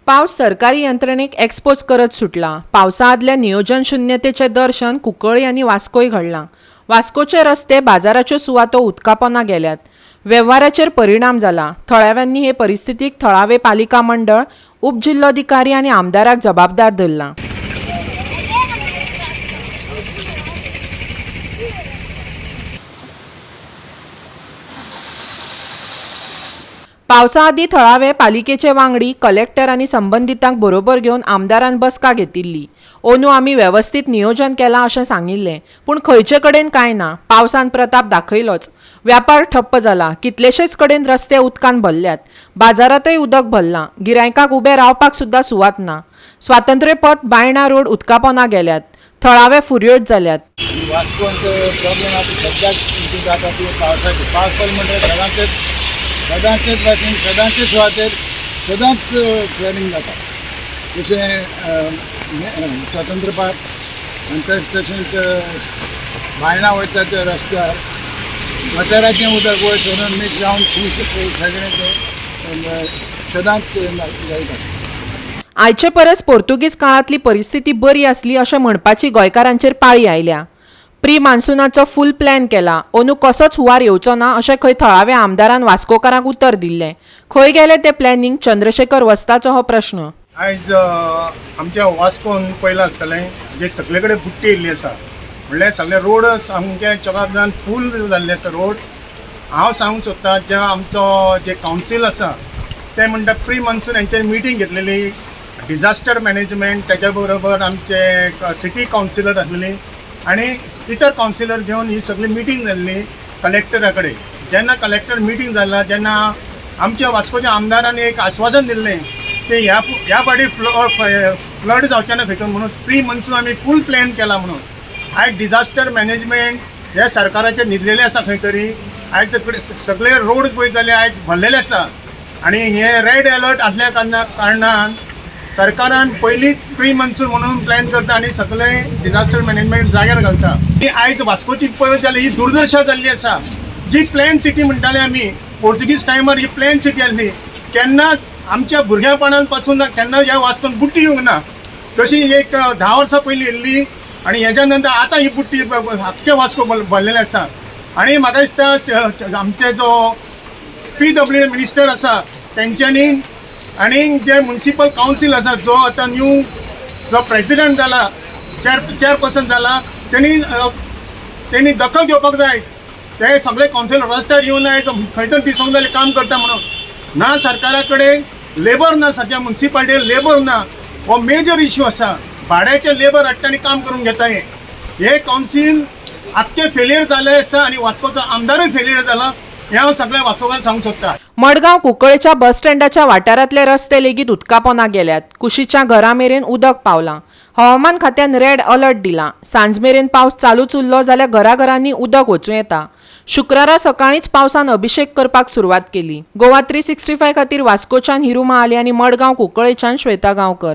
पावस सरकारी यंत्रणेक एक्सपोज करत सुटला. पावसा आदल्या नियोजन शुन्यतेचें दर्शन कुंकळ्ळी आनी वास्कोय घडलां. वास्कोचे रस्ते, बाजाराच्यो सुवातो उदकापोंदा गेल्यात. वेव्हाराचेर परिणाम जाला. थळाव्यांनी हे परिस्थितीक थळावे पालिका मंडळ, उपजिल्लोधिकारी आनी आमदाराक जबाबदार धरलां. पावसा आदीं थळावे पालिकेचे वांगडी, कलेक्टर आनी संबंदितांक बरोबर घेवन आमदारान बसका घेतिल्ली. अंदू आमी वेवस्थीत नियोजन केलां अशें सांगिल्लें. पूण खंयचे कडेन कांय ना. पावसान प्रताप दाखयलोच. व्यापार ठप्प जाला. कितलेशेच कडेन रस्ते उदकान भरल्यात. बाजारांतय उदक भरलां. गिरायकांक उबे रावपाक सुद्दां सुवात ना. स्वातंत्र्यपथ, बायणा रोड उदकापोंदा गेल्यात. थळावे फुर्योज जाल्यात. वास्कोन प्रॉब्लेम आतां सद्याक कितें जाता ती पावसाची. पावस पडलो म्हणटकीर सदांचेच सदांचेच भाशेन सदांचे सुवातेर सदांच फ्लडींग जाता. जशें स्वतंत्र पार्क आनी तशेंच बायणा वयता त्या रस्त्यार गटाराचें उदक वयर सरून मिक्स जावन सगळें तें सदांच जायत आसता. आयचे परस पोर्तुगीज काळांतली परिस्थिती बरी आसली अशें म्हणपाची गोंयकारांचेर पाळी आयल्या. प्री मान्सुनाचो फूल प्लॅन केला. अंदू कसोच हुंवार येवचो ना अशें खंय थळाव्या आमदारान वास्कोकारांक उतर दिल्लें. खंय गेलें तें प्लॅनिंग? चंद्रशेखर वस्ताचो हो प्रश्न. आयज आमच्या वास्कोन पयलां आसतलें जे सगळे कडेन बुट्टी येयल्ली आसा, म्हणल्यार सगळे रोड सामके चकाक जावन फूल जाल्ले आसा रोड. हांव सांगूंक सोदतां, जे आमचो जे कावन्सील आसा ते म्हणटा प्री मॉन्सून हेंच्यानी मिटींग घेतलेली, डिझास्टर मॅनेजमेंट, त्याच्या बरोबर आमचे सिटी कावन्सिलर आसलेली आनी इतर कावन्सिलर घेवन ही सगळी मिटींग जाल्ली कलेक्टरा कडेन. जेन्ना कलेक्टर मिटींग जाला तेन्ना आमच्या वास्कोच्या आमदारान एक आश्वासन दिल्लें की ह्या ह्या फावटी फ्लड जावचें ना खंयचो म्हणून, प्री मॉन्सून आमी फूल प्लॅन केला म्हणून. आयज डिझास्टर मॅनेजमेंट हे सरकाराचे न्हिदलेले आसा खंय तरी. आयज सगळे रोड पळयत जाल्यार आयज भरलेले आसा आनी हे रेड अलर्ट आसल्या कारणान सरकारान पयलींच प्री मॉन्सून म्हणून प्लॅन करता आनी सगळे डिझास्टर मॅनेजमेंट जाग्यार घालता. ही आयज वास्कोची पळयत जाल्यार ही दुर्दशा जाल्ली आसा. जी प्लॅन सिटी म्हणटाले आमी पोर्तुगीज टायमार, ही प्लॅन सिटी आसली. केन्ना आमच्या भुरग्यापणान पासून केन्ना ह्या वास्कोन बुट्टी येवंक ना. तशी एक 10 वर्सां पयलीं येयल्ली आनी हेज्या नंतर आतां ही बुट्टी आख्खे वास्को भरलेलें आसा. आनी म्हाका दिसता आमचे जो पीडब्ल्यू मिनिस्टर आसा तेंच्यांनी आनी जे म्युनिसिपल कावन्सील आसा, जो आतां न्यू जो प्रेजिडंट जाला, चेअरपर्सन जाला, तेणी दखल घेवपाक जाय. ते सगळे कावन्सिलर रस्त्यार येवन आयज खंय तरी दिसूंक जाल्यार काम करता म्हणून ना. सरकारा कडेन लेबर ना, सद्या म्युनिसिपालिटी लेबर ना. हो मेजर इश्यू आसा. भाड्याचे लेबर हाडटा आनी काम करून घेता. हे हे कावन्सील आख्खे फेलियर जाल्ले आसा आनी वास्कोचो आमदारूय फेलियर जाला हें हांव सगळ्या वास्कोकारांक सांगूंक सोदतां. मडगांव कुंकळ्ळेच्या बस स्टँडाच्या वाठारांतले रस्ते लेगीत उदकापोंदा गेल्यात. कुशीच्या घरा मेरेन उदक पावलां. हवामान खात्यान रेड अलर्ट दिला. सांज मेरेन पावस चालूच उरलो जाल्यार घराघरांनी उदक वचूं येता. शुक्रारा सकाळींच पावसान अभिशेक करपाक सुरवात केली. गोवा 365 खातीर वास्कोच्यान हिरू महाले आनी मडगांव कुंकळ्ळेच्यान श्वेता गांवकर.